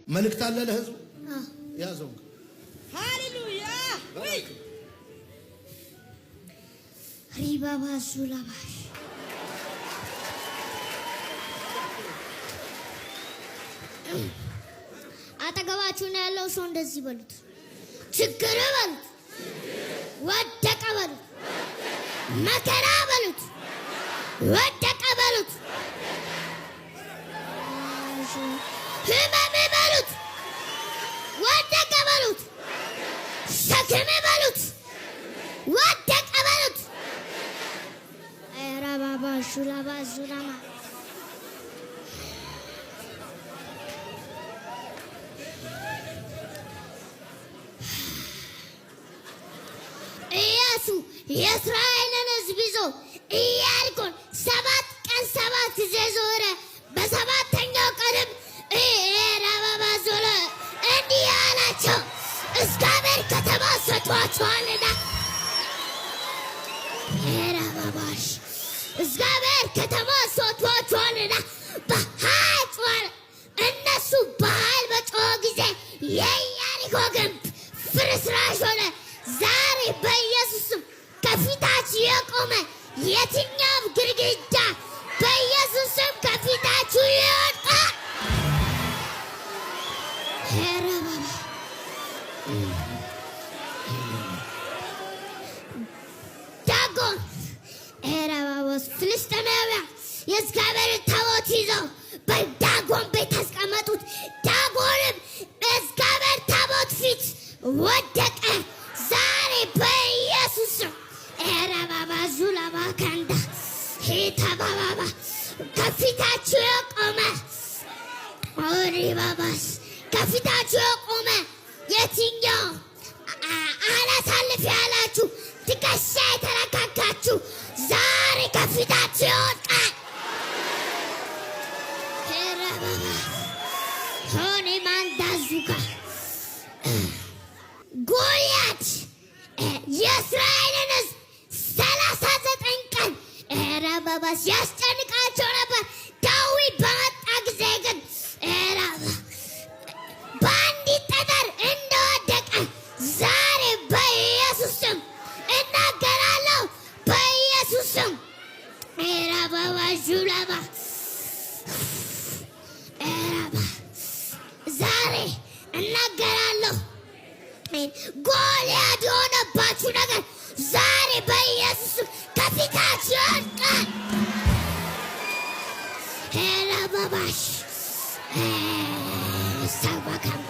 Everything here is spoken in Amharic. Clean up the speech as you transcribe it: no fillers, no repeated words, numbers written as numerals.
መልእክት አለ ለህዝቡ። ያዘው። ሃሌሉያ። ሪባባሱ ላባሽ አጠገባችሁ ነው ያለው ሰው እንደዚህ በሉት፣ ችግር በሉት፣ ወደቀ በሉት፣ መከራ በሉት፣ ወደቀ በሉት፣ ህመም በሉት፣ ወደቀ በሉት፣ ሸክም በሉት፣ ወደቀ በሉት። ረባባሹ ላባዙ ላማ። ኢያሱ የእስራኤልን ሕዝብ ይዞ ኢያሪኮን 7 ቀን 7 ጊዜ ዞረ። በሰባተኛው ቀንም ረባባዞለ እንዲህ አላቸው፣ እግዚአብሔር ከተማ ሰጥቷችኋልና፣ ረባባሽ እግዚአብሔር ከተማ ሰጥቷችኋልና በኃይል ጩኹ። እነሱ በኃይል በጮኹ ጊዜ የኢያሪኮ ግንብ ፍርስራሽ ሆነ። ዛሬ በኢየሱስ ስም ከፊታችሁ የቆመ የትኛውም ግድግዳ በኢየሱስ ስም ከፊታችሁ ይወድቃል። ኧረ ባባ ዳጎን ኧረ ባቦስ ፍልስጥኤማውያን የእግዚአብሔርን ታቦት ይዘው በዳጎን ቤት አስቀመጡት። ዳጎንም በእግዚአብሔር ታቦት ፊት ወደቀ። ዛሬ በኢየሱስ ስም ኧረ ባባ ዙላባ ካንዳ ሂታ ባባባ ከፊታችሁ የቆመ ኦሪ ባባስ ከፊታችሁ የቆመ የትኛው አላሳልፍ ያላችሁ ትከሻ የተረካካችሁ ዛሬ ከፊታችሁ ይወድቃል። ኧረ ባባ ሆኔ ማንዳዙካ ጎልያድ የእስራኤልን ሕዝብ 39 ቀን ኧረ ባባስ ያስጨንቃቸው ነበር። ዳዊት በመጣ ጊዜ ግን ኧረ በአንዲት ጠጠር እንደወደቀ ዛሬ በኢየሱስ ስም እናገራለሁ። በኢየሱስ ስም ኧረ ባባ ዡላባ ኧረ ዛሬ እናገራለሁ። ጎልያድ የሆነባችሁ ነገር ዛሬ በኢየሱስ ስም ከፊታችሁ ይወድቃል። ኧረ ባባሽ ሳባካምባ